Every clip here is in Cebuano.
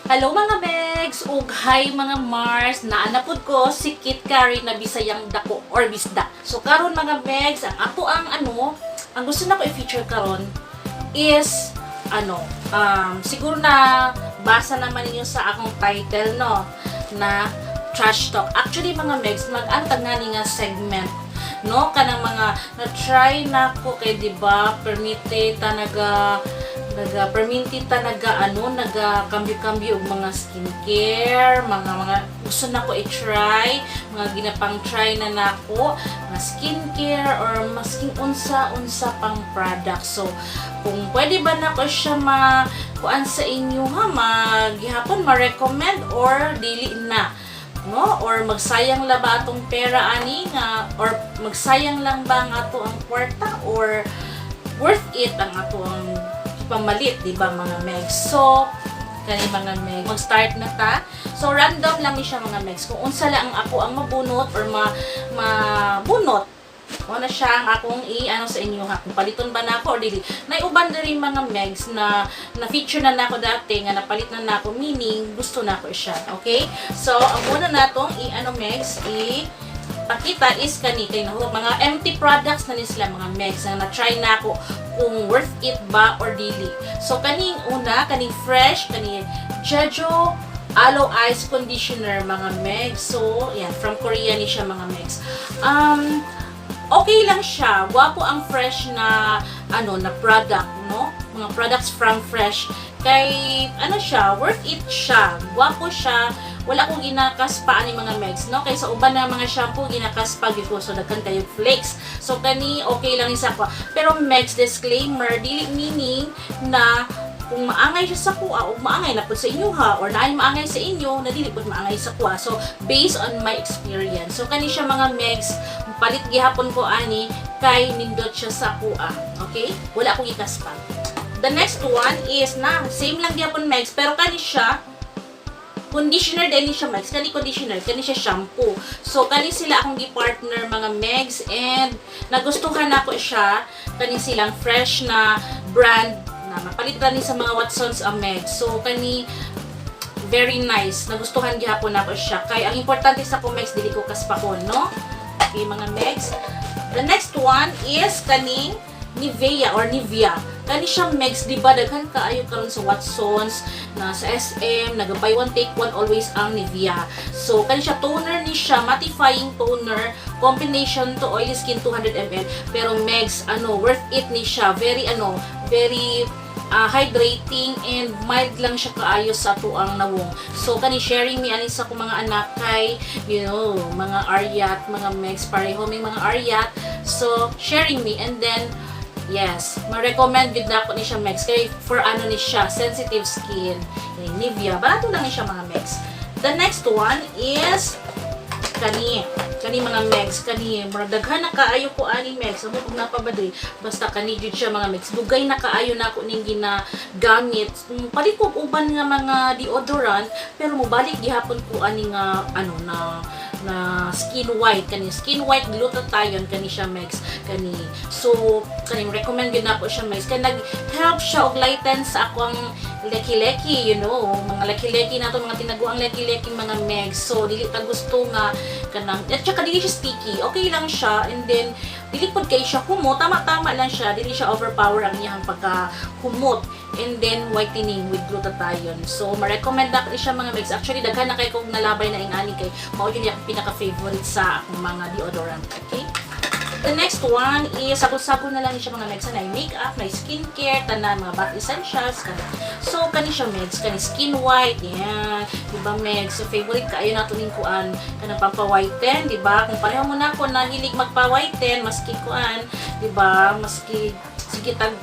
Hello, mga Megs! Ug hi, mga Mars! Naa na pud ko si Kit Curry na Bisayang dako or bisda. So karon, mga Megs, ang ato ang ano, ang gusto na ko i-feature karon is ano, siguro na basa naman ninyo sa akong title, no, na trash talk. Actually, mga Megs, mag-antag nga ni nga segment, no, kanang mga na-try na ko kay, di ba, permite ta naga naga perminti ta naga ano, naga kambyo-kambyo og mga skincare, mga gusto na ko i-try, mga ginapang try na nako mga skincare or masking unsa-unsa pang product. So kung pwede ba nako siya ma kuan sa inyo ha, maghihapon ma-recommend or dili na, no, or magsayang la ba atong pera ani nga or magsayang lang ba ang ato ang kwarta or worth it ang ato ang pamalit, di ba, mga Megs? So kani, mga Meg, mag-start na ta. So random lang ni siya, mga Megs, kung unsa lang ang ako ang mabunot or ma mabunot mo na siya ang akong i-ano sa inyo ha, kung paliton ba nako or dili. Nay uban diri, mga Megs, na na feature na nako dati nga napalit na nako, meaning gusto nako siya. Okay, so ang una natong i-ano, Megs, i pakita is kani kay nahuwag mga empty products na ni sila, mga Megs, na na-try na ako kung worth it ba or dili. So kaning una, kaning Fresh, kani Jeju Aloe Ice Conditioner, mga Megs. So yan, from Korea ni siya, mga Megs. Okay lang siya. Gwapo ang Fresh na ano na product, no? Mga products from Fresh kay ano siya, worth it siya. Gwapo siya. Wala akong ginakaspa ani, mga Megs, no? Kay sa uban na mga shampoo, ginakaspa gyud ko, so daghan kayo flakes. So kani, okay lang isa ko. Pero Megs, disclaimer, dili meaning na kung maangay siya sa kuha o maangay na pud sa inyo ha, or naay maangay sa inyo na dili pud maangay sa kuha. So based on my experience. So kani siya, mga Megs, palit gihapon ko ani kay nindot siya sa kuha. Okay? Wala akong ikaspa. The next one is na same lang gihapon, Megs, pero kani siya conditioner din ni siya, Megs. Kani conditioner, kani siya shampoo. So kani sila akong gi-partner, mga Megs, and nagustuhan nako siya, kani silang Fresh na brand na mapalit ra ni sa mga Watsons ang Megs. So kani, very nice. Nagustuhan gihapon nako siya. Kay ang importante sa ko, Megs, dili ko kaspahon, no? Okay, mga Megs. The next one is kaning Nivea or Nivea. Kani siya, Megs, di ba daghan kaayo karon sa Watsons, na sa SM, naga buy one take one always ang Nivea. So kani siya, toner ni siya, mattifying toner, combination to oily skin, 200 ml. Pero Megs, ano, worth it ni siya. Very ano, very hydrating and mild lang siya kaayo sa tuang nawong. So kani, sharing mi ani sa akong mga anak kay mga aryat, mga Megs, pareho may mga aryat. So sharing me and then yes, ma-recommend gud nako ni siya, Megs, kay for ano ni siya, sensitive skin. Yung Nivea, barato lang ni siya, mga Megs. The next one is kani. Kani, mga Megs, kani murag daghan na kaayo ko ani, Megs. Amo kung napabadri, basta kani jud siya, mga Megs. Dugay na kaayo na ako ning ginagamit. Palit ko og uban nga mga deodorant, pero mobalik gihapon ko ani nga ano na na Skin White, kani Skin White glutathione, kani siya, Megs, kani. So kani, recommend gyud nako siya, Megs, kay nag-help siya og lighten sa akong leki-leki, mga leki-leki nato, mga tinaguang leki-leki, mga Megs. So dili ta gusto nga kanang, at saka dili siya sticky, okay lang siya, and then dili pud kay siya humot, tama-tama lang siya, dili siya overpower ang iyang pagka humot, and then whitening with glutathione. So ma-recommend na siya, mga Megs. Actually, daghan na kay kog nalabay na ingani kay mao yun yung pinaka-favorite sa akong mga deodorant. Okay? The next one is sabon-sabon na lang siya, mga Megs, na makeup, na skincare, tanan, mga bath essentials kana. So kani siya, Megs, kani Skin White, yan. Di ba, Megs? So favorite kaayo nato ning kuan kanang pampa-whiten, di ba? Kung pareho mo na ko na hilig magpa-whiten, maski kuan, di ba? Maski sige tag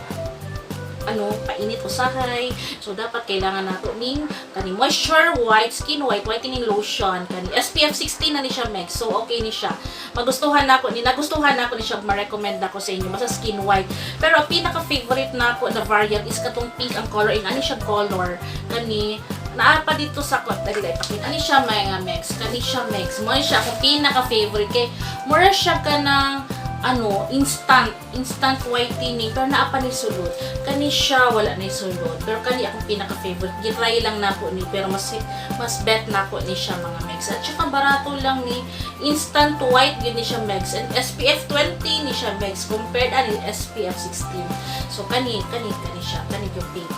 ano, painit usahay. So, dapat kailangan nato ning kani Moisture White, Skin White, Whitening Lotion. Kani SPF 16 na ni siya, Meg. So, okay ni siya. Magustuhan nako ni, nagustuhan nako ni siya, ma-recommend nako sa inyo. Basta Skin White. Pero, ang pinaka-favorite nako na variant is katong pink ang color. Ani siya color. Kani, naa pa dito sa kot. Dali, dali, pakita. Ani siya, mga Megs. Kani siya, Megs. Mo siya akong pinaka-favorite. Kay, mura siya kanang ano, instant instant whitening, pero naa pa ni sulod. Kani siya, wala na sulod, pero kani akong pinaka favorite. Gitry lang nako ni, pero mas mas bet nako ni siya, mga megs, at saka barato lang ni. Instant white yun ni siya, megs, and SPF 20 ni siya, megs, compared ani SPF 16. So kani kani kani siya, kani yung pink.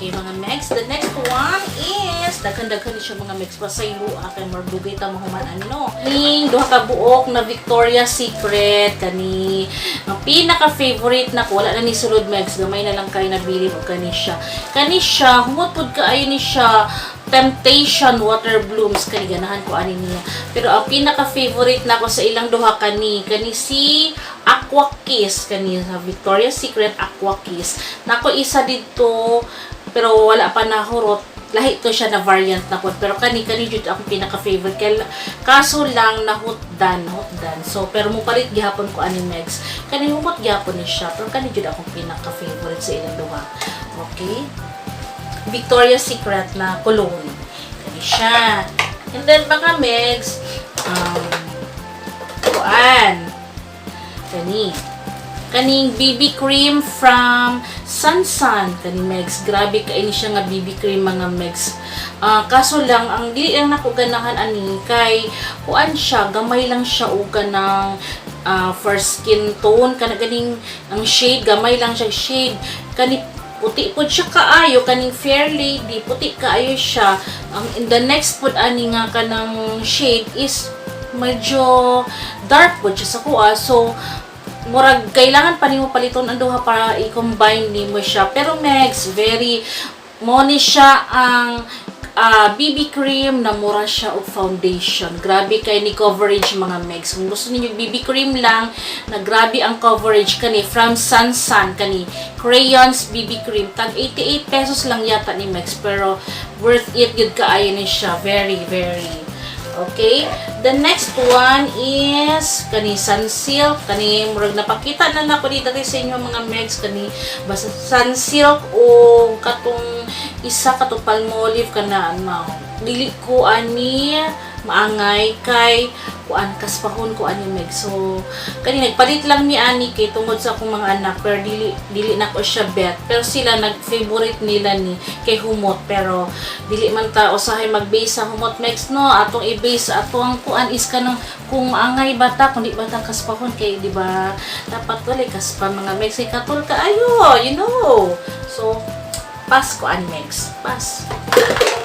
Okay, mga megs, the next one is, daghan-daghan ni siya, mga megs, pasaylo kay mardugay ta mahuman ano. Ning duha ka buok na Victoria's Secret, kani ang pinaka-favorite na ko, wala na ni sulod, megs, gamay na lang kay nabilin og kani siya. Kani siya, humot pud kaayo ni siya, Temptation Water Blooms, kani ganahan ko ani niya. Pero ang pinaka-favorite nako sa ilang duha, kani kani si Aqua Kiss, kani sa Victoria's Secret Aqua Kiss. Nako isa dito, pero wala pa nahurot, lahi to siya na variant na ko, pero kani kani jud akong pinaka favorite kay kaso lang nahutdan nahutdan. So pero mo palit gihapon ko ani, megs. Kani humot gihapon ni siya, pero kani jud akong pinaka favorite sa ilang duha. Okay, Victoria's Secret na cologne, kani siya. And then, mga megs, kuan kani kaning BB cream from Sansan, kani, megs. Grabe kay ni siya nga BB cream, mga megs. Ah, kaso lang ang dili lang nako ganahan ani kay kuan siya, gamay lang siya og kanang for skin tone kana ganing ang shade, gamay lang siya shade. Kani puti pud siya kaayo, kaning Fair Lady, puti kaayo siya. Ang in the next pud ani nga kanang shade is medyo dark pud siya sa kuha, so murag kailangan pa nimo paliton ang duha para i-combine nimo siya. Pero megs, very mo ni siya ang BB cream na mura siya og foundation. Grabe kay ni coverage, mga megs. Kung gusto niyo BB cream lang na grabe ang coverage, kani from Sansan, kani Crayons BB cream. Tag 88 pesos lang yata ni, megs, pero worth it gyud kaayo ni siya. Very, very. Okay? The next one is kani Sunsilk, kani murag napakita na nako dito sa inyo, mga megs, kani basta Sunsilk o katong isa katong Palmolive kana ano. Dili ko ani maangay kay kuan, kaspahon ko ani, meg. So kani nagpalit lang mi ani kay tungod sa akong mga anak, pero dili dili na ko siya bet, pero sila nag favorite nila ni kay humot. Pero dili man ta usahay mag-base sa humot, megs, no? Atong i-base atong kuan is kanang kung angay bata, kung di bata kaspahon, kay di ba dapat wala kaspa, mga megs, kay katol kaayo. So pass ko ani, megs, pass.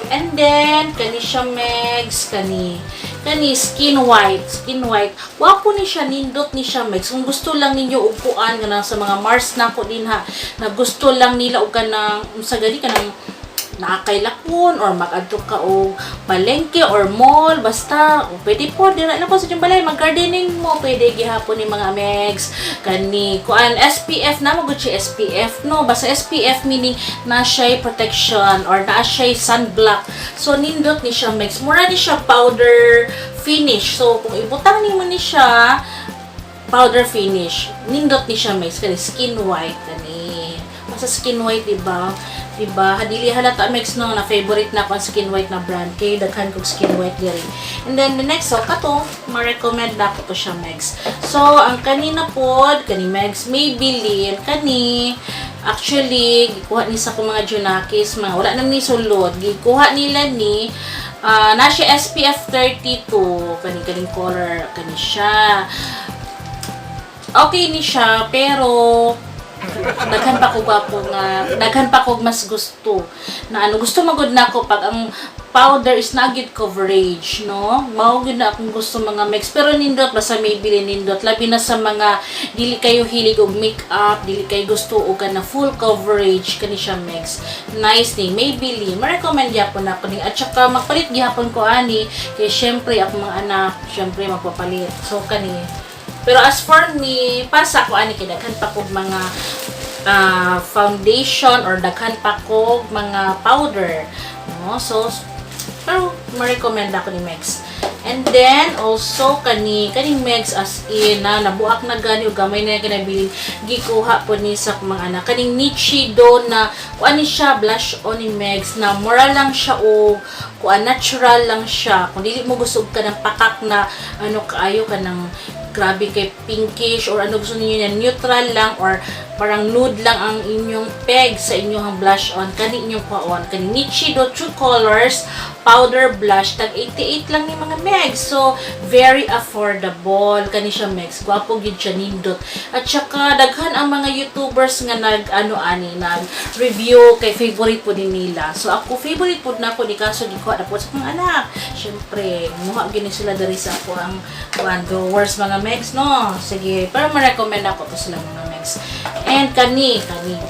And then, kani siya, megs, kani, kani skin white, skin white. Wapo ni siya, nindot ni siya, megs. Kung gusto lang ninyo og kuan nga sa mga Mars na ko din ha, na gusto lang nila og kanang unsa gani, kanang nakakailakon or mag-adto ka og palengke or mall, basta o pwede po dira na po sa inyong balay, mag-gardening mo, pwede gihapon ni, mga megs. Kani kuan SPF na mo gud siya, SPF, no? Basta SPF meaning na siya protection or na siya sunblock. So nindot ni siya, megs. Mura ni siya powder finish, so kung ibutang nimo ni siya, powder finish. Nindot ni siya, megs. Kani skin white, kani basta skin white, diba? Diba? Dili halata, megs, no, na favorite na ako ang skin white na brand kay daghan kog skin white diri. And then the next, so kato, ma-recommend na ko to siya, megs. So ang kanina pod, kani, megs, Maybelline, kani actually gikuha ni sa akong mga junakis, mga wala na ni sulod, gikuha nila ni na siya SPF 32, kani kaning color, kani siya. Okay ni siya, pero daghan pa ko gwapo nga, daghan pa ko mas gusto na ano. Gusto magud nako pag ang powder is na gyud coverage, no? Mao gyud na akong gusto, mga megs. Pero nindot basta Maybelline, nindot, labi na sa mga dili kayo hilig og makeup, dili kayo gusto og kana full coverage, kani siya, megs. Nice ni Maybelline, ma-recommend gyapon nako ni. At saka magpalit gihapon ko ani kay syempre akong mga anak, syempre magpapalit. So kani. Pero as for me, pasa ko ani kay daghan pa kog mga foundation or daghan pa kog mga powder. No? So, pero ma-recommend ako ni, megs. And then also kani kani, megs, as in na nabuak na gani ug gamay na kinabilin, gikuha po ni sa mga anak kaning Nichido na kuan ni siya, blush on ni, megs, na mura lang siya og kuan, natural lang siya. Kung dili mo gusto og kanang pakak na ano kaayo, kanang Grabe kay pinkish or ano, gusto niyo na neutral lang or parang nude lang ang inyong peg sa inyong blush on, kani inyong kuhaon. Kani Nichido True Colors powder blush, tag 88 lang ni, mga megs. So very affordable kani siya, megs. Gwapo gid siya, nindot. At saka daghan ang mga YouTubers nga nag ano ani, nag review kay favorite po din nila. So ako, favorite po na ako ni, kaso gikuha na po sa mga anak. Syempre muha gini sila diri sa ako ang kuan drawers, mga megs, no? Sige, pero ma-recommend ako to sila, mga megs. And kani kani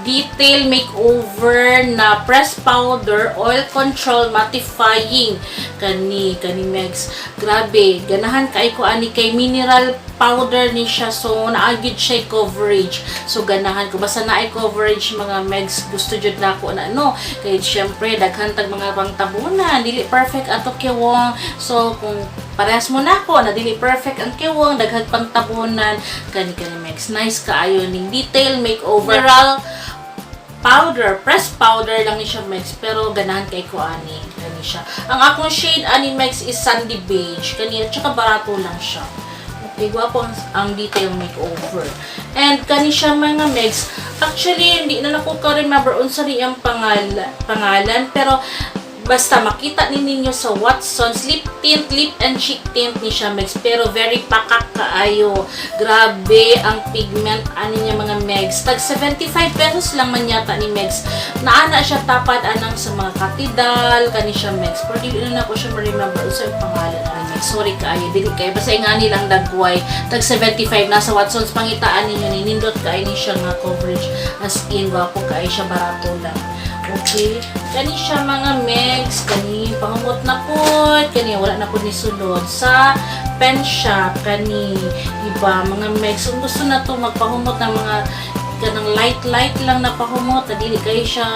Detail Makeover na press powder, oil control mattifying, kani kani megs. Grabe, ganahan kay ko ani kay mineral powder ni siya, so naa gyud siya coverage. So ganahan ko basta naay coverage, mga megs. Gusto jud nako na, no? Kay syempre daghan tag mga pangtabunan, dili perfect ato kiwong. So kung parehas mo nako na dili perfect ang kiwong, daghan pangtabunan, kani kani megs, nice kaayo ning Detail Makeover mineral powder, press powder lang ni siya, megs, pero ganahan kay ko ani. Kani siya. Ang akong shade ani, megs, is sandy beige. Kani, at saka barato lang siya. Okay, gwapo ang Detail Makeover. And kani siya, mga megs, actually hindi na nako ka-remember unsa ni ang pangalan, pero basta makita ni ninyo sa Watsons, lip tint, lip and cheek tint ni siya, megs, pero very pakak kaayo. Grabe ang pigment ani niya, mga megs. Tag 75 pesos lang man yata ni, megs. Naana siya tapad anang sa mga Katidal, kani siya, megs. Pero dili na nako siya ma-remember unsa yung pangalan ani, megs. Sorry kaayo, dili kay basta ingani lang dagway. Tag 75 nasa Watsons, pangitaan ninyo ni, nindot kaayo ni siya nga coverage, as in gwapo kaayo siya, barato lang. Okay. Kani siya, mga megs, kani pangumot na po, kani wala na po ni sulod sa pen shop kani, iba, mga megs. Kung gusto na to magpahumot ng mga kanang light light lang na pahumot, na dili kayo siya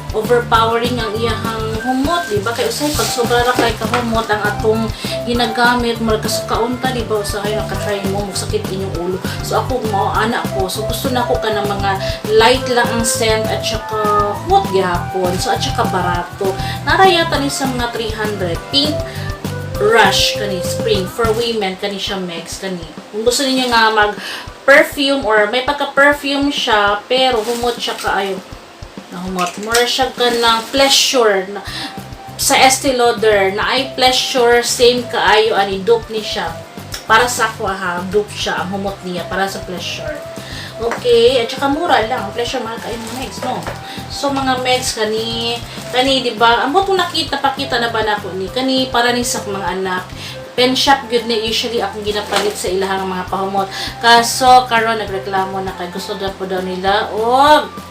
overpowering ang iyahang humot, di ba? Kay usay pag sobra ra kay kahumot ang atong ginagamit, murag kasukaon ta, di ba? Usahay naka-try mo, magsakit inyong ulo. So ako mao ana ko. So gusto na ko kanang mga light lang ang scent at saka humot gihapon. So at saka barato. Naa ra yata ni sa mga 300. Pink Rush kani, spring for women kani siya, megs, kani. Kung gusto niyo nga mag perfume or may pagka-perfume siya pero humot siya kaayo. Nahumot. More siya kanang Pleasure na, sa Estee Lauder na ay Pleasure, same kaayo ani, dupe ni siya. Para sa ako ha, dupe siya ang humot niya para sa Pleasure. Okay, at saka mura lang. Ang Pleasure, mahal kayo, mga megs, no? So mga megs, kani kani, di ba? Ambot kung nakita pakita na ba nako ni kani, para ni sa mga anak. Pen shop gyud ni usually akong ginapalit sa ilahang mga pahumot. Kaso karon nagreklamo na kay gusto daw po daw nila og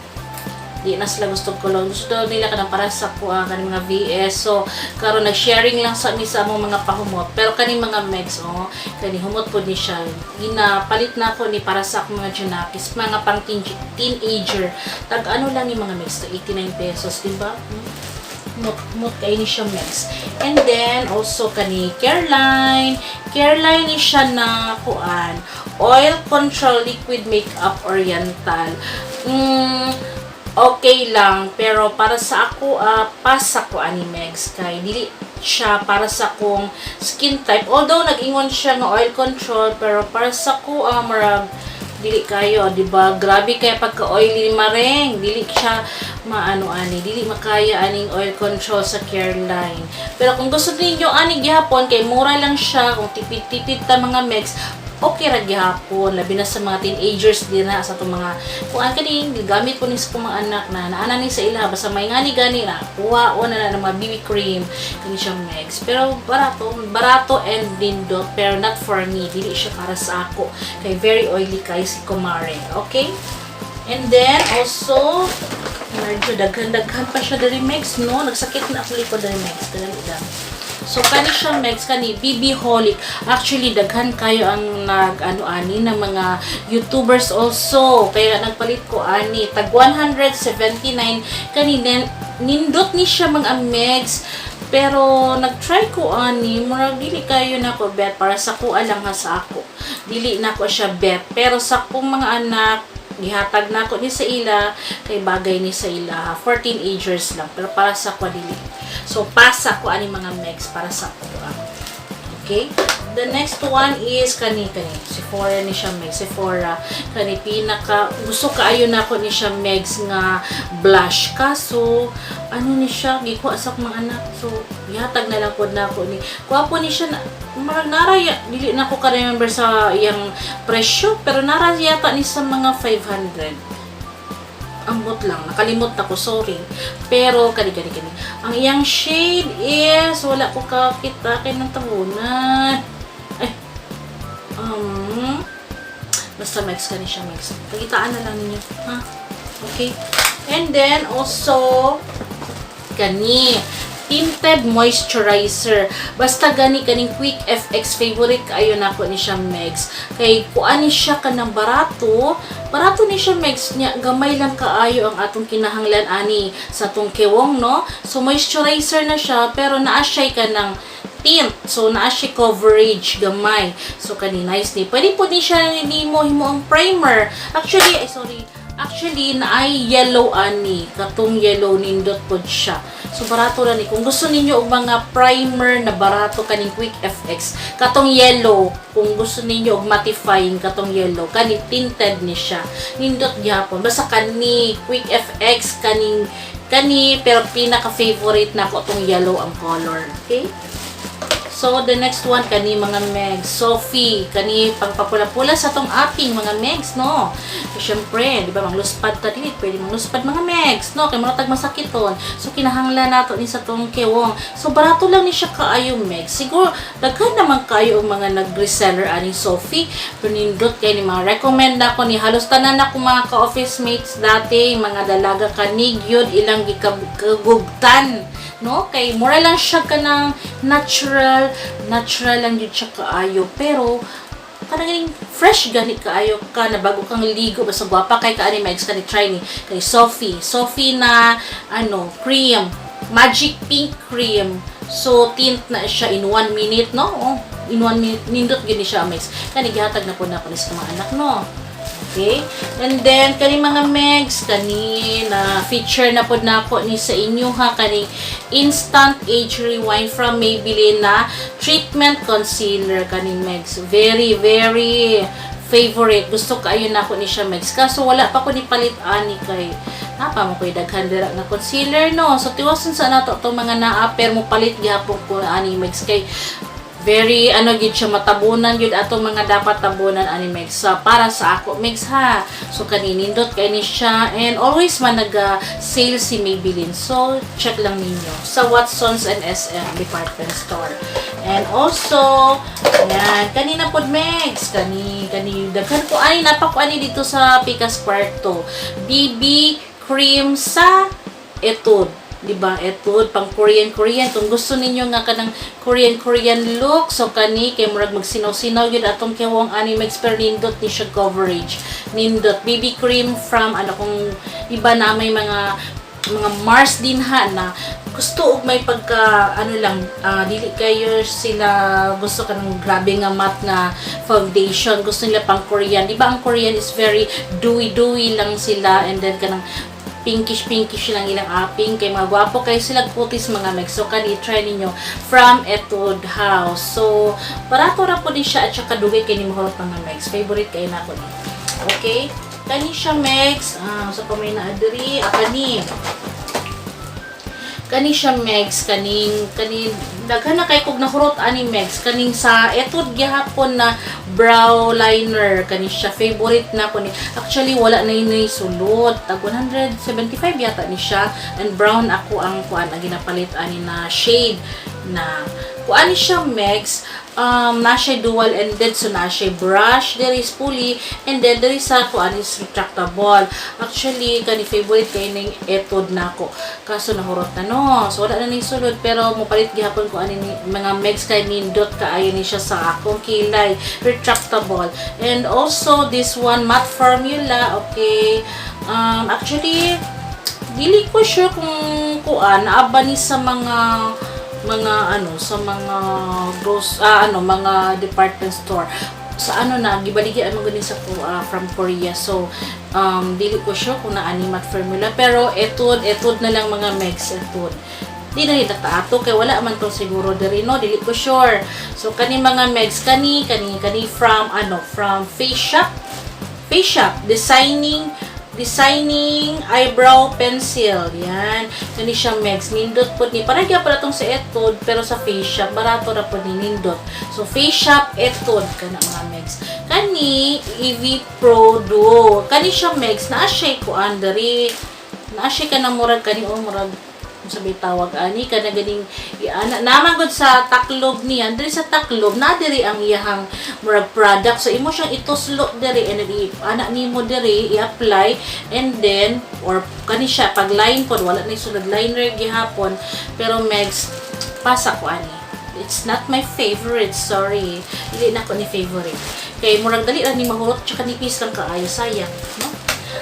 di na sila gusto cologne. Gusto daw nila kanang para sa kuha kaning mga VS. So karon nag-sharing lang sa mi sa among mga pahumot. Pero kaning mga megs, oh, kani humot po ni siya. Ginapalit na ko ni para sa akong mga junakis, mga pang teenager. Tag ano lang ni, mga megs, to 89 pesos, di ba? Humot, humot kay ni siya, megs. And then also kani Careline. Careline ni siya na kuan, oil control liquid makeup oriental. Okay lang, pero para sa ako, pass ako ani, megs, kay dili siya para sa akong skin type. Although nag-ingon siya nga oil control, pero para sa ako, murag dili kayo, di ba? Grabe kay pagka oily ni Mareng, dili siya maano ani, dili makaya aning oil control sa Careline. Pero kung gusto ninyo ani gihapon kay mura lang siya, kung tipid-tipid ta, mga megs, okay ra gihapon, labi na sa mga teenagers din na sa atong mga kuan. Kani gigamit ko ni sa akong mga anak na naana ni sa ila, basta may ngani gani na kuha o na na ng mga BB cream kani siya, megs. Pero barato, barato and nindot, pero not for me, dili siya para sa ako kay very oily kay si kumare. Okay, and then also medyo daghan-daghan pa siya diri, megs, no? Nagsakit na ako likod diri, megs. Kadali lang. So kani siya, megs, kani BB Holic. Actually daghan kayo ang nag ano ani ng mga YouTubers also. Kaya nagpalit ko ani tag 179 kani, nindot ni siya, mga megs. Pero nag-try ko ani, murag dili kayo na ko bet, para sa kuha lang ha, sa ako. Dili na ko siya bet. Pero sa akong mga anak, gihatag na ako ni sa ila kay bagay ni sa ila for teenagers lang, pero para sa ko dili. So pasa ko ani, mga megs, para sa ko. Okay, The next one is kani kani Sephora ni siya, Meg. Sephora kani, pinaka gusto kaayo nako ni siya, Megs, nga blush, kaso ano ni siya, gikuha sa akong mga anak, so ihatag na lang pod nako ni. Gwapo ni siya na, marag nara dili na ko ka-remember sa iyang presyo, pero nara yata ni sa mga 500. Ambot lang, nakalimot ako, sorry. Pero kani kani kani ang iyang shade is, wala ko kakita kay ng tabunan. Ay, basta mix, kani siya, mix. Pagitaan na lang ninyo, ha? Okay, and then also kani tinted moisturizer. Basta gani kaning Quick FX, favorite kaayo nako ni siya, Megs. Kay kuan ni siya kanang barato, barato ni siya, Megs, nya gamay lang kaayo ang atong kinahanglan ani sa atong kewong, no. So moisturizer na siya pero naa siya kanang tint. So naa siya coverage gamay. So kani, nice ni. Pwede po ni siya nimo himo ang primer. Actually, ay sorry. Actually, naay yellow ani. Katong yellow, nindot pod siya. So, barato ra ni. Kung gusto ninyo og mga primer na barato, kaning Quick FX. Katong yellow, kung gusto ninyo og mattifying, katong yellow, kani tinted ni siya. Nindot gyapon. Basta kani Quick FX, kaning kani, pero pinaka favorite na ko tong yellow ang color. Okay? So, the next one, kani mga Megs, Sophie, kani pangpapula-pula sa tong ating mga Megs, no? So, syempre, di ba, mangluspad ta dili, pwede mangluspad mga Megs, no? Kay mga tag masakiton. So, kinahanglan nato ni sa tong kewong. So, barato lang ni siya kaayo, Megs. Siguro, daghan naman kaayo ang mga nag-reseller aning Sophie. Pero nindot kay ni mga recommend ako ni, halos tanan ako mga ka-office mates dati, mga dalaga, kani gyud ilang gikagugtan, no? Kay mura lang siya kanang natural, natural lang yun siya kaayo, pero kanang ganing fresh gani kaayo ka na bago kang ligo, basta gwapa kay ka ani, Megs. Kani try ni kay Sophie, Sophie na ano cream, magic pink cream. So tint na siya in 1 minute, no? Oh, in 1 minute nindot gyud ni siya, Megs. Kani gihatag na po na ko ni sa mga anak, no? Okay? And then, kani mga Megs, kani na feature na pod nako ni sa inyo ha, kani Instant Age Rewind from Maybelline na treatment concealer, kani Megs. Very, very favorite. Gusto kaayo nako ni siya, Megs. Kaso wala pa ko ni palit ani kay napa mo ko'y daghan dira nga concealer, no. So tiwason sa nato tong mga naa, pero mo palit gihapon ko ani, Megs, kay very ano gid siya, matabunan gyud atong mga dapat tabunan ani, Megs, sa para sa ako, Megs, ha. So kani nindot kay ni siya and always man naga sale si Maybelline, so check lang ninyo sa Watsons and SM department store. And also yan, kanina pod, Megs, kani kani daghan ko ani, napa ko ani dito sa Pikas Kwarto, BB cream sa Etude, di ba? Etude pang Korean Korean. Kung gusto ninyo nga kanang Korean Korean look, so kani kay murag magsinaw-sinaw gyud atong kewong ani, Megs, pero nindot ni siya coverage. Nindot BB cream from ano, kung iba na may mga Mars din ha na gusto og may pagka ano lang, dili kayo sila gusto kanang grabe nga matte nga foundation, gusto nila pang Korean, di ba? Ang Korean is very dewy dewy lang sila and then kanang pinkish pinkish lang ilang aping kay mga gwapo kayo sila kutis, mga Megs. So kani try ninyo from Etude House. So barato ra po din siya at saka dugay kay ni mahurot, mga Megs. Favorite kay nako ni. Okay, kani siya, Megs. So pa may naa diri, kani kani siya, Megs, kaning kani daghan na kay kog nahurot ani, Megs, kaning sa Etude gihapon na brow liner. Kani siya, favorite na ko ni. Actually, wala na yun sulod, tag 175 yata ni siya and brown ako ang kuan ang ginapalit ani na shade na kuan ni siya, Megs. Na siya dual ended, so na siya brush there is pulley and then there is sa kuan is retractable. Actually, kani favorite kay ning Etude nako, kaso nahurot na, no? So wala na ning sulod, pero mopalit gihapon ko ani ni mga Megs kay nindot kaayo ni siya sa akong kilay, retractable. And also this one, matte formula. Okay, actually dili ko sure kung kuan naaba ni sa mga ano, sa mga gross, ano, mga department store sa ano na gibaligya man gani sa from Korea. So dili ko sure kung naa ni matte formula, pero Etude, Etude na lang, mga Megs. Etude. Di na nita taato kay wala man to siguro diri, no? Dili ko sure. So kani, mga megs, kani from ano, from Face Shop. Face Shop designing eyebrow pencil. Yan. Kani siya, megs. Nindot po ni. Para gyud pala tong sa Etude, pero sa Face Shop, barato ra po ni, nindot. So, Face Shop, Etude, kana, mga megs. Kani, EV Pro Duo. Kani siya, megs, naa siya kuan diri. Naa siya kanang murag kani o murag sabi tawag ani kana ganing iana naman gud sa taklob niya diri, sa taklob na diri ang iyahang murag product. So imo siyang ituslo diri and then ana nimo diri i-apply and then or kani siya pag line pod, wala na sulod liner gihapon. Pero megs, pasa ko ani, it's not my favorite, sorry, dili na ko ni favorite kay murag dali ra ni mahurot tsaka nipis lang kaayo, sayang, no?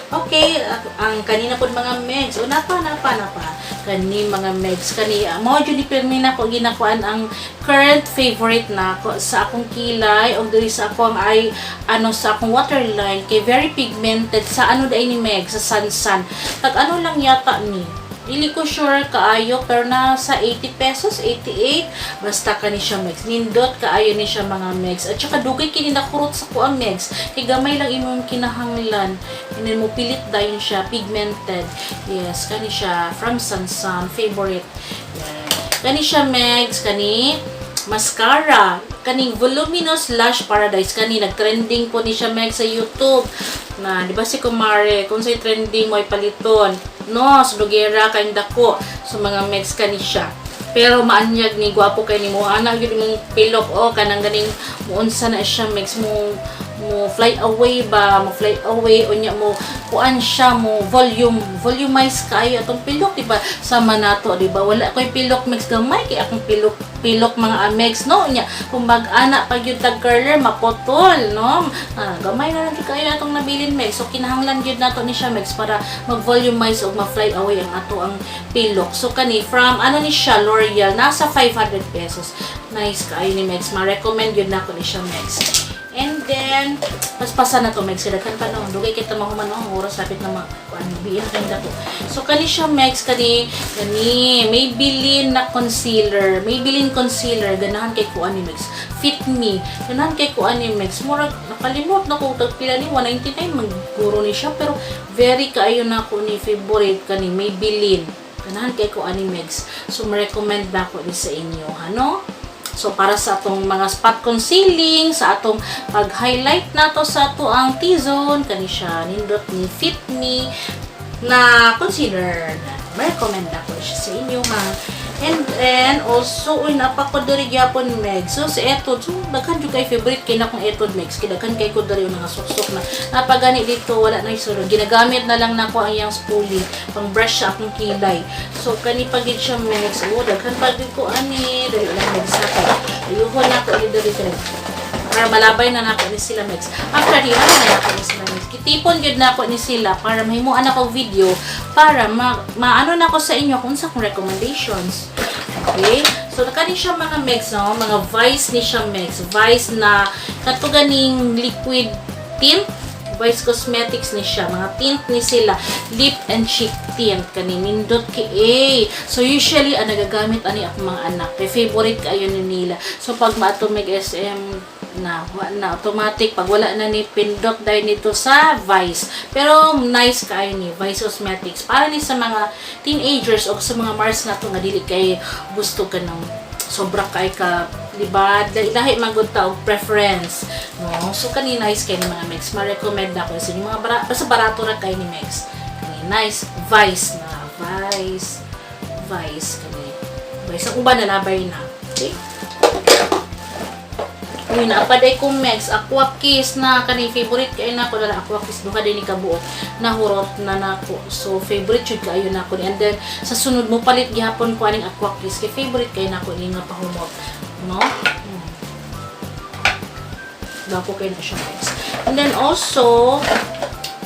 Okay, ang kanina po, mga megs. O napa, napa, napa. Kani, mga megs. Kani, mao jud ni pirmi na ko ginakuan ang current favorite na ko sa akong kilay o diri sa akong ay ano sa akong waterline kay very pigmented. Sa ano dai ni, megs, sa Sansan. Tag ano lang yata ni. Dili ko sure kaayo pero nasa 80 pesos, 88. Basta kani siya, megs. Nindot kaayo ni siya, mga megs. At saka dugay kini nakurot sa kuang, megs. Kay gamay lang imong kinahanglan. And then mo pilit dayon siya, pigmented. Yes, kani siya from Sansan, favorite. Yan. Kani siya, megs, kani mascara, kaning Voluminous Lash Paradise. Kani nagtrending po ni siya, meg, sa YouTube na, di ba, si Kumare kung say trending mo ay paliton, no? Sa dugera kayong dako. So mga megs, kani siya, pero maanyag ni, gwapo kay nimo ana gyud imong pilok o kanang ganing muunsa na siya, megs, mo mo fly away ba, mo fly away. Unya mo kuan siya, mo volume, volumize kaayo atong pilok, di ba? Sama nato, di ba, wala koy pilok, megs, gamay kay akong pilok pilok, mga amegs, no? Unya kung mag-ana pag yung tag curler, maputol, no? Ah, gamay na lang jud kaayo atong nabilin, megs. So kinahanglan gyud nato ni siya, megs, para mag-volumize ug ma-fly away ang ato ang pilok. So kani from ano ni siya, L'Oreal, nasa 500 pesos. Nice kaayo ni, megs. Ma-recommend gyud nako ni siya, megs. And then, paspasan na to, megs. Daghan pa, no. Dugay kita mahuman, no. Ang oras sapit na ma kuan biya kay dako. So kani siya, megs, kani kani Maybelline na concealer. Maybelline concealer, ganahan kay kuan ni, megs. Fit Me. Ganahan kay kuan ni, megs. Murag nakalimot na ko tag pila ni, 199 magguro ni siya, pero very kaayo na ko ni favorite kani Maybelline. Ganahan kay ko ani, megs. So ma-recommend na ko ni sa inyo, ano? So, para sa atong mga spot concealing, sa atong pag-highlight nato sa ato ang T-zone, kani siya, nindot ni Fit Me na concealer. Recommend ako siya sa inyo, ha. And then, also, uy, napa ko diri gyapon, meg. So, sa Etude, so, daghan jud kay favorite kay na akong Etude, megs. Kay daghan kay ko diri yung mga suksok na. Napagani dito, wala na isunod. Ginagamit na lang nako ang iyang spoolie pang brush sa akong kilay. So, kani pa gid siya, megs. Oh, daghan pa gid ko ani. Dali lang, megs, na kay. Ayuhon na ko ni diri kay para malabay na nako ni sila, megs. After di ano na nako ni sila, megs. Kitipon gyud nako ni sila para mahimuan ako video para ma maano nako sa inyo kung sa akong recommendations. Okay? So kani siya, mga megs, no? Mga Vice ni siya, megs. Vice na kato ganing liquid tint. Vice Cosmetics ni siya. Mga tint ni sila. Lip and cheek tint. Kani nindot kay eh. So usually, ang nagagamit ani akong mga anak. Kay favorite kaayo ni nila. So pag maato mig SM na, wa na automatic pag wala na ni pindot dahil nito sa Vice. Pero nice kaayo ni Vice Cosmetics para ni sa mga teenagers o sa mga Mars na to nga dili kay gusto ka ng sobra kay ka, di ba? Lahi man gud ta og preference, no? So kani nice kay ni, mga megs. Ma-recommend ako sa inyo mga bara, basta barato ra kay ni, megs. Kani nice Vice na Vice Vice kani Vice ang uban na labay na. Okay. Uy, naapaday ko, megs, Aqua Kiss na kani favorite kay nako dala Aqua Kiss, duha din ni kabuok. Nahurot na nako. So favorite jud kaayo nako ni. And then sa sunod mo palit gihapon ko aning Aqua Kiss kay favorite kay nako ni nga pahumot. No? Gwapo kay na siya, megs. And then also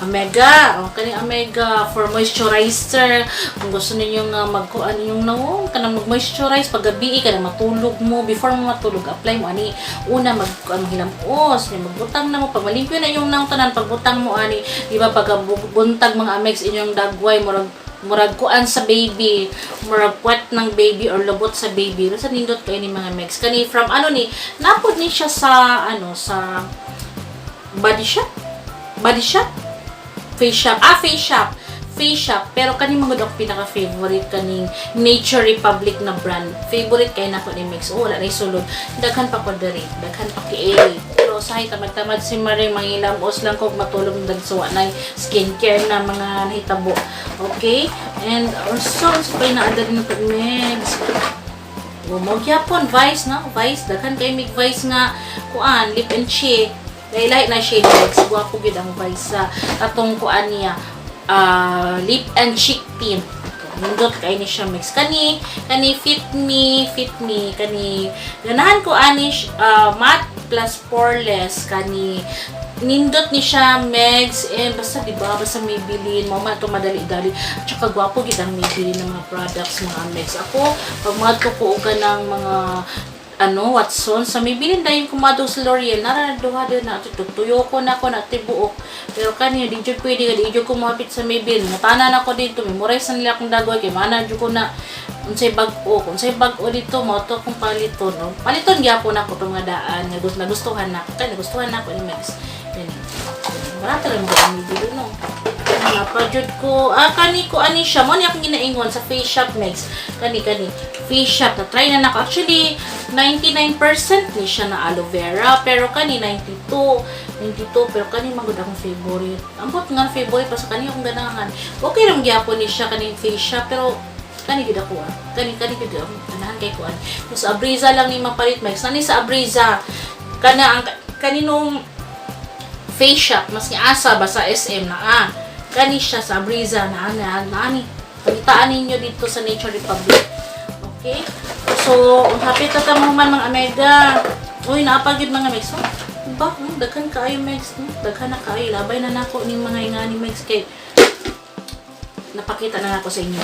Omega. O, kaning Omega for moisturizer. Kung gusto ninyo nga magkuan yung nawong, kanang mag-moisturize pag gabi ka na matulog mo, before mo matulog, apply mo ani. Una mag kuan hilamos, nya magbutang na mo pag malimpyo na yung nang tanan, pagbutang mo ani, di ba, pag buntag, mga amex, inyong dagway murag Murag kuan sa baby, murag puwet ng baby or lubot sa baby. Basta nindot kaayo ni, mga megs. Kani from ano ni, napod ni siya sa ano, sa Body Shop? Body Shop? Face Shop. Ah, Face Shop. Face Shop. Pero kani mga ako pinaka-favorite, kaning Nature Republic na brand. Favorite kay nako ni, Megs. Oh, wala na sulod. Daghan pa ko diri. Daghan pa kay A. Pero usahay tamad-tamad si Maring, mangilamos lang ko matulog dagsuwa na skincare na mga nahitabo. Okay? And also, sa pa na rin ko, Megs. O, mo gyapon Vice, no? Vice, daghan kay mig Vice nga kuan, lip and cheek. Lahi na shade, Megs. Gwapo gyud ang Vice sa atong kuan niya. Ah, lip and cheek tint. Nindot kay ni siya, Megs. Kani Fit Me, Fit Me kani, ganahan ko ani matte plus poreless kani. Nindot ni siya, Megs. Eh, basta, di ba, basta Maybelline mo man to, madali-dali. At saka gwapo gid ang Maybelline ng mga products, mga Megs. Ako, pag mga ko og ng mga ano, Watson, sa Maybelline dayon kumado. Sa L'Oreal nara duha din na tuyo ko na ko na tibuok, pero kani di jud pwede, di jud ko mohapit sa Maybelline. Mutanan ako dito, memorize na nila akong dagoy kay mana jud ko na unsay bag-o, kung unsay bag-o dito mo to akong paliton, no? Paliton gyapon ako tong nga daan nga gusto, nagustuhan na kay nagustuhan na ako ni Megs. Yan. Marami lang mo ang Maybelline, no? Napa jud ko. Ah, kani ko ani siya. Mo ni akong ginaingon sa Face Shop, Megs. Kani. Face Shop na try na nako. Actually, 99% ni siya na aloe vera, pero kani 92. 92, pero kani magud akong favorite. Ambot nga favorite pa sa kani akong ganahan. Okay ra gyapon ni siya kaning Face Shop, pero kani gid ako ah. Kani gid ako ganahan kay kuan. Sa Abriza lang ni mapalit, Megs. Nani sa Abriza kana ang kaninong Face Shop mas asa ba sa SM na ah. Kani siya sa Abriza na na na ani. Pagitaan ninyo dito sa Nature Republic. Okay? So, hapit na ta mahuman, mga amega. Uy, naa pa gyud, mga megs. Oh, ba, daghan kaayo, Megs. No? Daghan na kaayo. Labay na nako ning mga ingani, Megs, kay napakita na nako sa inyo.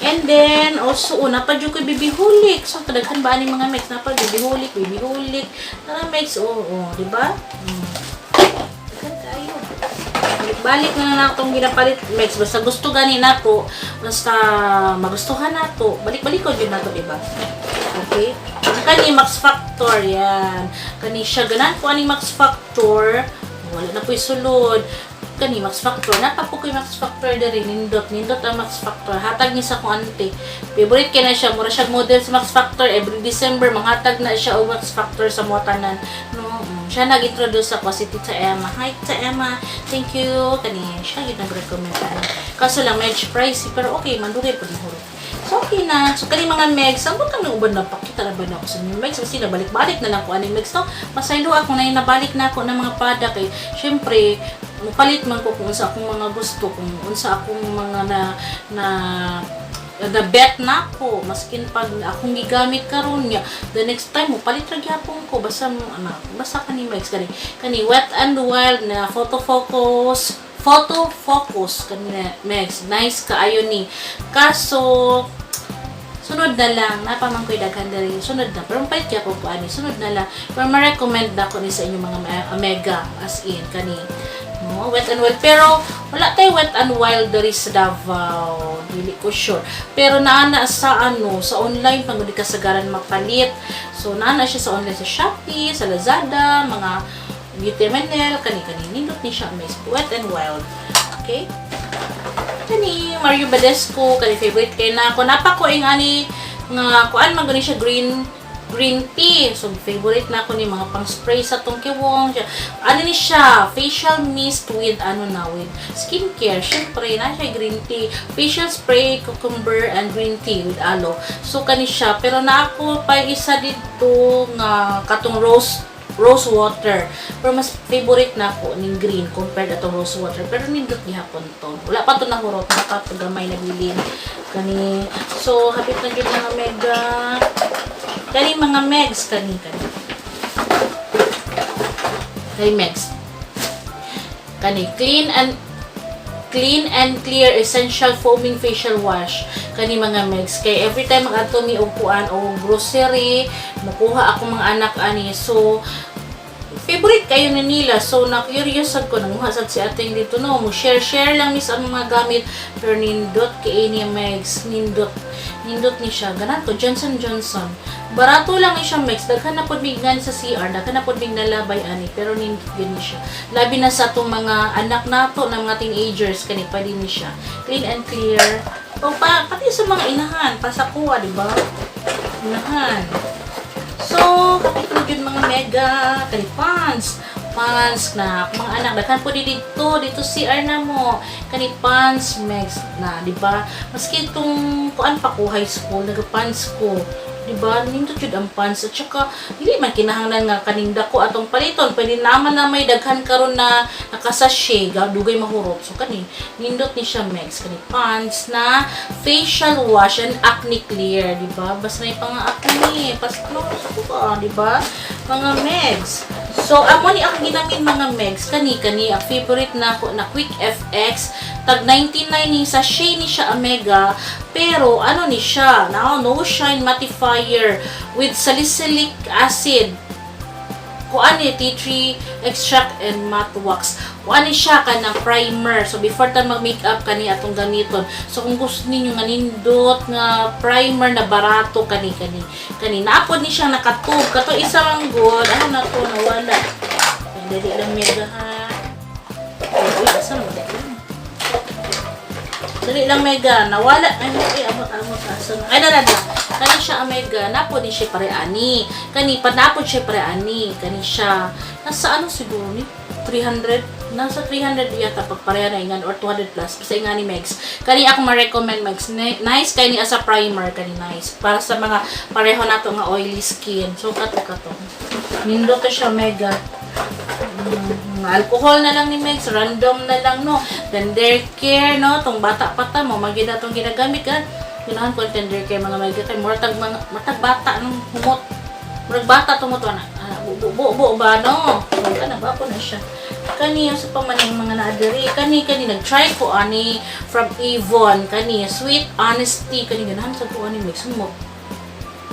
And then, also, una pa jud ko Baby Holic. So, kadaghan ba ni, mga Megs? Napa Baby Holic, Baby Holic. Tara, Megs, oo, oh, di ba? Daghan kaayo. Balik na lang itong ginapalit, Megs. Basta gusto gani nato, basta magustuhan nato, balik-balik ko jud nato, di ba? Okay? Ang kani Max Factor, yan. Kani siya, ganan ko aning Max Factor. Wala na po'y sulod. Kani Max Factor. Napa po ko'y Max Factor diri. Nindot. Nindot ang Max Factor. Hatag ni sa akong ante. Favorite kay na siya. Mura siya model sa Max Factor. Every December, manghatag na siya og Max Factor sa mga tanan. No, siya nag-introduce ako, si Tita Emma. Hi, Tita Emma. Thank you. Kani siya yun nag-recommend ani. Kaso lang, medyo pricey. Pero okay, mandugay po ni hurot. So, okay na. So, kani, mga Megs, ang butang ng uban na pakita na ba na ako sa inyo, Megs? Kasi nabalik-balik na lang ko ani, Megs, no? Masaylo ako na nabalik na ako ng mga product eh. Syempre, mupalit man ko kung unsa akong mga gusto, kung unsa akong mga na na the bet na ako, maskin pag akong gigamit karon niya, the next time mo palit ra gyapon ko. Basta ano, basta kani, Megs, kani Wet and Wild na Photo Focus kani, Megs, nice kaayo ni. Kaso sunod na lang, napa man ko'y daghan diri, sunod na, pero palit kaya ko ani, sunod na lang. Pero ma-recommend na ko ni sa inyong mga omega, as in kani, no, Wet and Wild. Pero wala tay Wet and Wild diri sa Davao, dili ko sure, pero naa na sa ano, sa online, pag di kasagaran mapalit. So naa na siya sa online, sa Shopee, sa Lazada, mga Beauty MNL. Kani nindot ni siya, may Wet and Wild. Okay, kani Mario Badescu, kani favorite kay na ako. Napa ko ing ani nga kuan man gani siya, green green tea. So favorite na ako ni, mga pang spray sa tong kiwong. Ano ni siya, facial mist with ano na, with skincare. Syempre, na siya green tea. Facial spray, cucumber and green tea with aloe. So kani siya, pero na ako pa isa dito nga katong rose rose water. Pero mas favorite na ako ning green compared atong rose water. Pero nindot gihapon to. Wala pa to nahurot, napa to gamay na bilin. Kani, so hapit na jud mga mega. Kani, mga megs, kani kani. Kani, megs. Kani Clean and Clear Essential Foaming Facial Wash kani, mga megs, kay every time mag-adto mi og kuan o grocery, mukuha ako mga anak ani. So Favorite kayo na nila. So, na-curious sad ko. Nanguha sad si ating dito, no. Mo share-share lang mis ang mga gamit. Pero nindot kay ni Megs. Nindot. Nindot ni siya. Ganan ko. Johnson Johnson. Barato lang ni siya, Megs. Daghan na pod mignan sa CR. Daghan na pod mig nalabay ani. Pero nindot gyud ni siya. Labi na sa atong mga anak nato na mga teenagers. Kani pwede ni siya. Clean and Clear. O pa, pati sa mga inahan. Pasakuha, di ba? Inahan. So, kapitulo yun mga mega, kani Pond's. Pond's na mga anak daghan po di dito dito CR na mo kani Pond's, Megs, na di ba? Maski itong kuan pa ko high school, naga-Pond's ko, di ba? Nindot jud ang Pond's at saka dili man kinahanglan nga kaning dako atong paliton. Pwede naman na may daghan karon na nakasachet, dugay mahurot. So kani nindot ni siya, Megs, kani Pond's na facial wash and acne clear, di ba? Basta na yung pang acne paslo sa ko, di ba, mga Megs? So amo ni ang ginamin, mga Megs, kani kani ang favorite na ko na Quick FX, tag 99 ni sachet ni siya, Omega. Pero ano ni siya now, no shine mattifier with salicylic acid, kuan ni tea tree extract and matte wax. Kuan ni siya kanang primer. So before ta mag makeup, kani atong gamiton. So kung gusto ninyo nga nindot nga primer na barato, kani kani kani. Naapod ni siya nakatub kato isa lang good. Ano na to, nawala. Ay, dali lang, mega, ha. Uy, asa na ba? Dali lang, mega. Nawala. Ay, ay, amot, amot. Asa na? Ay, na, na, na. Kani siya, omega. Napo ni siya pare ani. Kani, pa napod siya pare ani. Kani siya. Nasa ano siguro ni? 300? Nasa 300 yata pag pareha na ingan or 200 plus. Basta ingan ni Megs. Kani ako ma-recommend, Megs. Nice kay ni as a primer. Kani nice. Para sa mga pareho nato nga oily skin. So, kato kato. Nindot to siya, mega. Alcohol na lang ni Megs, random na lang, no. Tender Care, no, tong bata pa ta mo, magyud atong ginagamit ka. Ginahan ko ang Tender Care, mga mega, kay murag mga matag bata nung humot. Murag bata tumot na. Ah, bu bu bu ba, no. So kana ba ko na siya. Kani yung sa pamaning mga naadiri, kani kani nag-try ko ani from Avon, kani Sweet Honesty, kani ganahan sa ko ani, Megs, humot.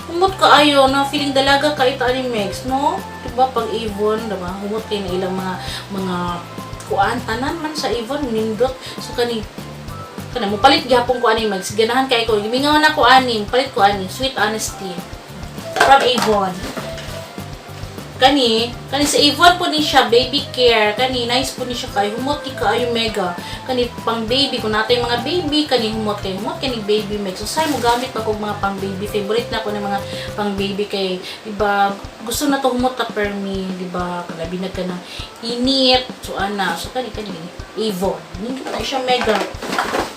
Humot kaayo na feeling dalaga ka ito ani, Megs, no? Diba pag Avon, diba? Humot kay na ilang mga kuan tanan man sa Avon nindot. So kani kana mo palit gyapon ko ani, Megs. Ganahan kay ko. Gimingaw na ko ani, palit ko ani Sweet Honesty from Avon. Kani, kani sa Avon po ni siya, baby care. Kani, nice po ni siya kay humot ni kaayo, mega. Kani, pang baby, kung natay mga baby, kani humot kay humot kani baby mix. So, say mo gamit pa kog mga pang baby. Favorite na ko ng mga pang baby kay, di ba, gusto na to humot ta permi, di ba, kalabi na ka ng init. So, ana, so kani, kani, Avon. Nindot na siya, mega.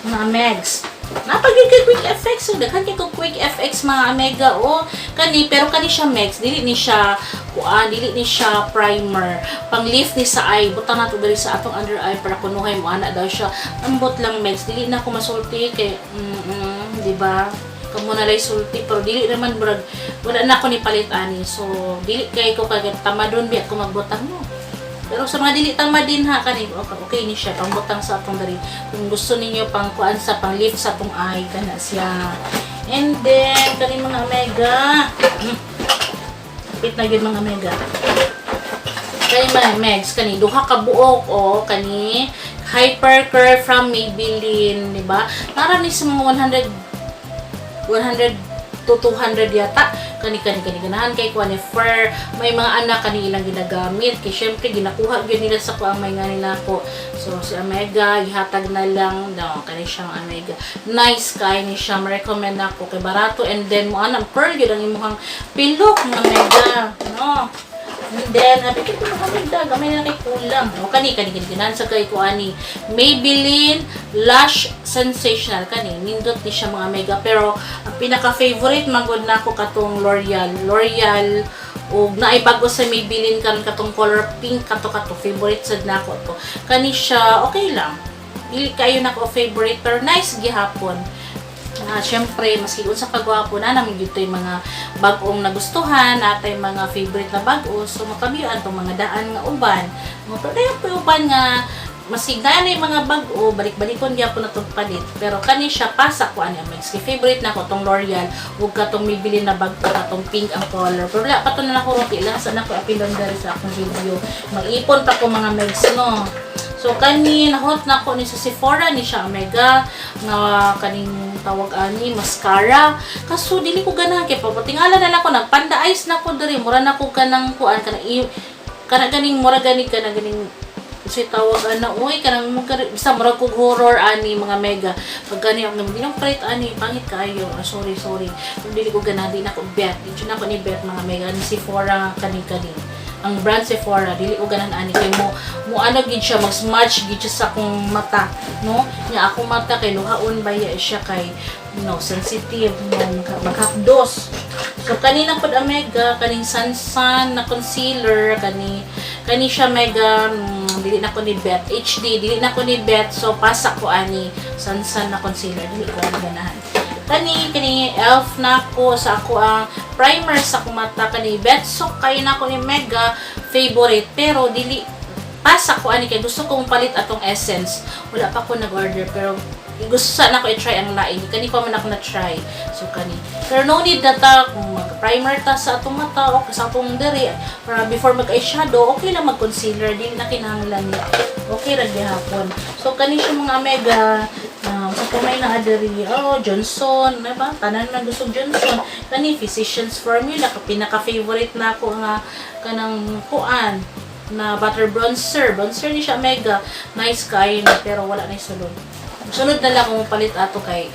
Mga megs. Napagid kay Quick FX. So, daghan kay ko Quick FX, mga mega, o kani, pero kani siya, Megs, dili ni siya kuan, dili ni siya primer. Pang lift ni sa eye, butang nato diri sa atong under eye para kunuhay mo ana daw siya. Ambot lang, Megs, dili na ako masulti kay di ba? Kamo na lay sulti pero dili naman murag wala na ako ni palit ani. So dili kay ko kagad tamadon biya ko magbutang, no. Pero sa mga dili tama din ha, kani okay, okay ni siya pangbutang sa atong diri. Kung gusto ninyo pang kuan sa pang lift sa atong eye, kana siya. And then kani mga mega. Kapit na gyud, mga mega. Kani mga megs, kani duha ka buok o kani Hyper Curl from Maybelline, di ba? Nara ni sa mga 100 100 to 200 yata. Kani kani kani ganahan kay kuan ni fur may mga anak, kani ilang ginagamit kay syempre ginakuha gyud nila sa kuang may ngani nako. So si Omega ihatag na lang no kani siyang Omega, nice kay ni siya, ma-recommend nako kay barato and then mo anang pearl gyud ang imong pilok, mga mega, no. And then, abi ko makamigda, gamay na kay kulang. O kani kani kani ganahan sa kay ko ani Maybelline Lash Sensational, kani nindot ni siya, mga mega, pero ang pinaka favorite man gud nako katong L'Oreal. L'Oreal ug naay bago sa Maybelline karon, katong color pink, kato kato favorite sad nako to. Kani siya okay lang. Dili kayo nako favorite pero nice gihapon. Ah, syempre, maski unsa ka gwapo na namin dito yung mga bag-ong nagustuhan, natay mga favorite na bag-o, so makabiyaan tong mga daan nga uban. Mga pero dayon po uban nga Masig na yung mga bag-o, balik-balikon gyapon na itong palit. Pero kani siya, pasa ko ani ang Megs. Kay favorite na ko tong L'Oreal, ug katong mibili na bag ko katong pink ang color. Pero wala pa to na nako roti lang sa nako apilon diri sa akong video. Mag-ipon pa ko, mga Megs, no. So kani nahot na ko ni sa Sephora ni siya, Omega, nga kaning tawag ani mascara. Kaso dili ko ganahan kay papatingala na lang ko, nagpanda eyes na ko diri, mura na ko kanang kuan kanang kana ganing mura gani kana ganing si tawag ana, uy, kanang basta murag kog horror ani, mga mega. Pag gani ang ginong palit ani, pangit kaayo. Ah, sorry, sorry. Kung dili ko ganahan, di na ko bet, di jud na ko ni bet, mga mega, ni Sephora kani kani ang brand Sephora, dili ko ganahan ani kay mo mo ano gid siya, mag smudge gid siya sa akong mata, no? Nya akong mata kay luhaon baya siya kay no sensitive no, maghapdos. So kanina pod, Omega, kaning Sansan na concealer, kani kani siya, mega, dili na ko ni bet HD, dili na ko ni bet, so pasa ko ani Sansan na concealer, dili ko ani ganahan. Kani kani Elf na ko sa ako ang primer sa akong mata, kani Betsok kay na ko ni mega favorite, pero dili pasa ko ani kay gusto kong palit atong Essence. Wala pa ko nag-order, pero gusto sana ko i-try ang lain. Kani pa man ako na-try. So kani. Pero no need na ta kung mag-primer ta sa atong mata o sa atong diri para before mag-eyeshadow, okay lang mag-concealer, dili na kinahanglan ni. Okay ra gihapon. So kani siya, mga mega, sa kamay na adiri. Oh, Johnson, di ba? Tanan man gusto Johnson. Kani Physicians Formula ka pinaka-favorite na ako nga kanang kuan na butter bronzer. Bronzer ni siya, mega. Nice kaayo ni, pero wala na sulod. Sunod na lang kung palit ato kay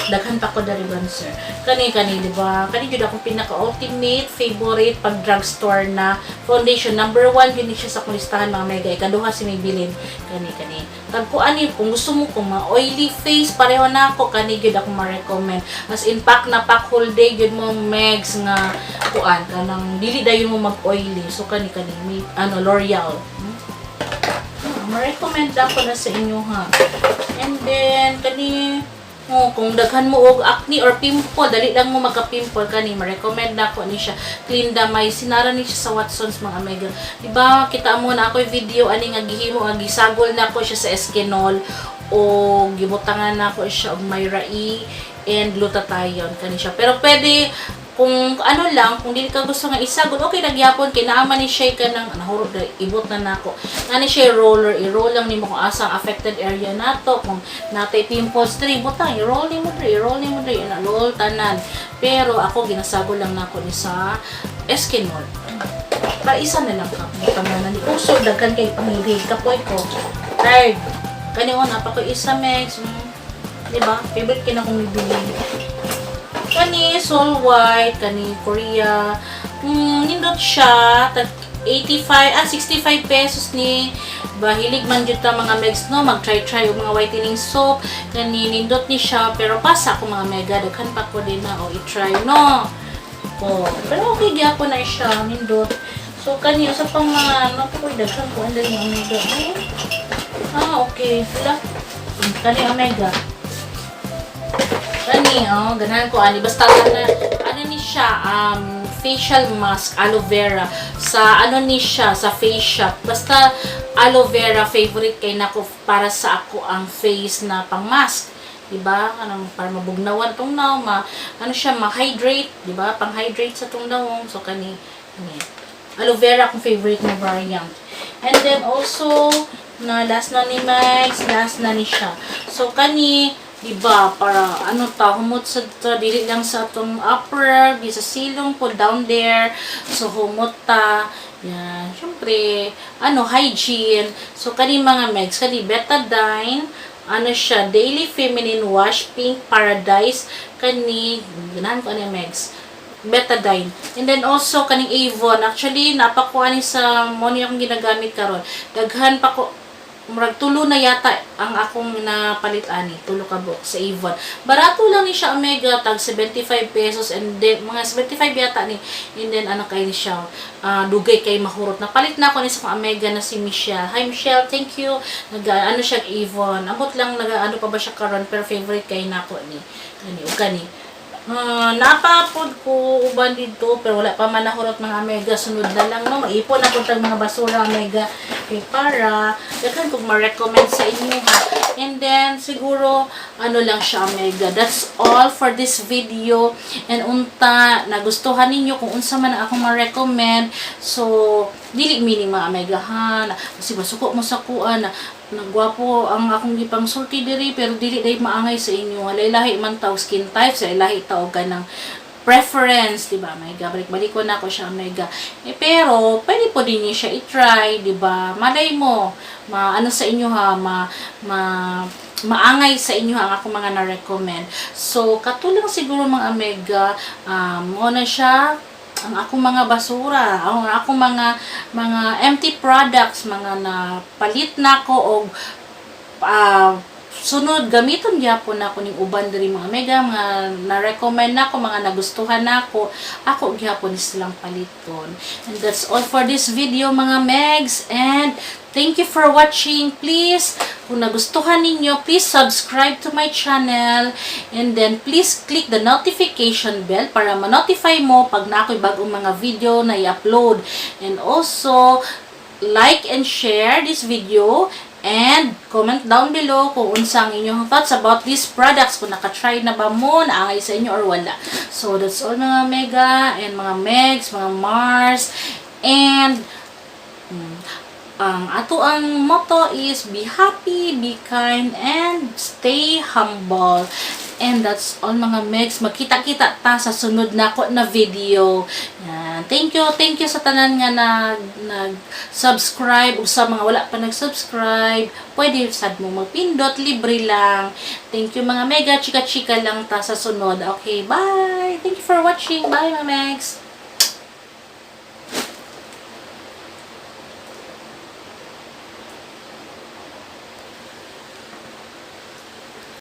daghan pa ko dari bronzer. Kani kani, di ba? Kani jud akong pinaka ultimate favorite pag drugstore na foundation. Number one yun siya sa akong listahan, mga mega. Ikaduha si Maybelline. Kani kani. Tag ko ani kung gusto mo kung ma oily face pareho na ako, kani gyud akong ma-recommend. As in pack na pack whole day gyud mo, megs, nga kuan kanang dili dayon mo mag-oily. So kani kani may ano L'Oreal. Ma-recommend ako na sa inyo ha. And then kani, oh, kung daghan mo og acne or pimple, dali lang mo magka-pimple, kani ma-recommend na ako ni siya. Clindamycin sinara ni siya sa Watsons, mga mega. Di ba kita mo na ako yung video ani nga gihimo nga gisagol na ko siya sa Eskinol o gibutangan na ko siya og Myra E and glutathione, kani siya. Pero pwede kung ano lang, kung dili ka gusto nga isagol, okay na gyapon kay naa man ni siya kanang nahurot na ibot na nako. Naa ni siya roller, i-roll lang nimo kung asa ang affected area nato, kung natay pimples diri, butang i-roll nimo diri, i-roll nimo diri, na roll tanan. Pero ako ginasagol lang nako ni sa Eskinol. Para isa na lang ka butang na ni uso daghan kay pangilhig kapoy ko. Tired. Kani on apa ko isa mex, di ba? Favorite kina akong bibili. Kani Soul White, kani Korea. Nindot siya. Tag 85, ah, 65 pesos ni ba, hilig man jud ta, mga megs, no, mag-try-try og mga whitening soap. Kani nindot ni siya, pero pasa ako, mga mega, daghan pa ko din na o i-try, no. Oh, pero okay gyapon na siya, nindot. So kani usa pang mga ano ko, daghan ko ang mga mega. Ah, okay. Wala. Kani omega. Kani, oh, ganahan ko ani. Basta ano, ano ni siya, facial mask, aloe vera. Sa ano ni siya, sa Face Shop. Basta aloe vera, favorite kay nako para sa ako ang face na pang mask. 'Di ba? Kanang para mabugnawan tong nawong, ma ano siya, ma-hydrate, 'di ba? Pang-hydrate sa tong nawong. So kani kani aloe vera akong favorite na variant. And then also na last na ni Max, last na ni siya. So kani, di ba, para ano ta, humot sa ta, dili lang sa atong upper, di sa silong po down there. So humot ta. Yan, syempre, ano, hygiene. So kani, mga megs, kani Betadine, ano siya, Daily Feminine Wash, Pink Paradise, kani, ganahan ko ani, megs. Betadine. And then also, kaning Avon. Actually, napakuha ni sa mo ni akong ginagamit karon. Daghan pa ko, murag tulo na yata ang akong napalit ani, tulo ka buok sa Avon. Barato lang ni siya, omega, tag 75 pesos and then mga 75 yata ni. And then ano kay ni siya, dugay kay mahurot. Napalit na ako ni sa akong omega na si Michelle. Hi Michelle, thank you. Nag ano siya Avon. Amot lang nag ano pa ba siya karon, pero favorite kay nako ni. Kani ug kani. Napapod ko uban dito pero wala pa man nahurot, mga mega. Sunod na lang, no? Maipon na pud tag mga basura, mega, kay para daghan kog ma-recommend sa inyo, ha. And then siguro ano lang siya, mega, that's all for this video. And unta nagustuhan ninyo kung unsa man ang akong ma-recommend. So dili meaning, mga mega, ha, na, kasi masuko mo sa kuan na nagwapo ang akong gipang sulti diri, pero dili day maangay sa inyo. Lahi man taog skin type, sa lahi taog ka ng preference, di ba? Mega, balik-balik ko na ako siya, mega. Eh, pero, pwede po din niyo siya i-try, di ba? Malay mo, ma, ano sa inyo ha, ma, maangay sa inyo ang akong mga na-recommend. So, katulang siguro, mga mega, mo na siya, ang akong mga basura, ang akong mga empty products, mga napalit na ko og sunod gamiton gyapon nako ning uban diri, mga mega, mga na-recommend nako, mga nagustuhan nako, ako gyapon ni silang paliton. And that's all for this video, mga megs, and thank you for watching. Please, kung nagustuhan ninyo, please subscribe to my channel and then please click the notification bell para ma-notify mo pag na ako'y bagong mga video na i-upload. And also, like and share this video and comment down below kung unsa ang inyong thoughts about these products, kung naka-try na ba mo, naangay sa inyo or wala. So that's all, mga mega and mga megs, mga mars, and ang ato ang motto is be happy, be kind, and stay humble. And that's all, mga megs. Magkita-kita ta sa sunod nako na video. Yan. Thank you sa tanan nga nag subscribe ug sa mga wala pa nag-subscribe, pwede sad mo magpindot, libre lang. Thank you, mga mega, chika-chika lang ta sa sunod. Okay, bye. Thank you for watching. Bye, mga megs.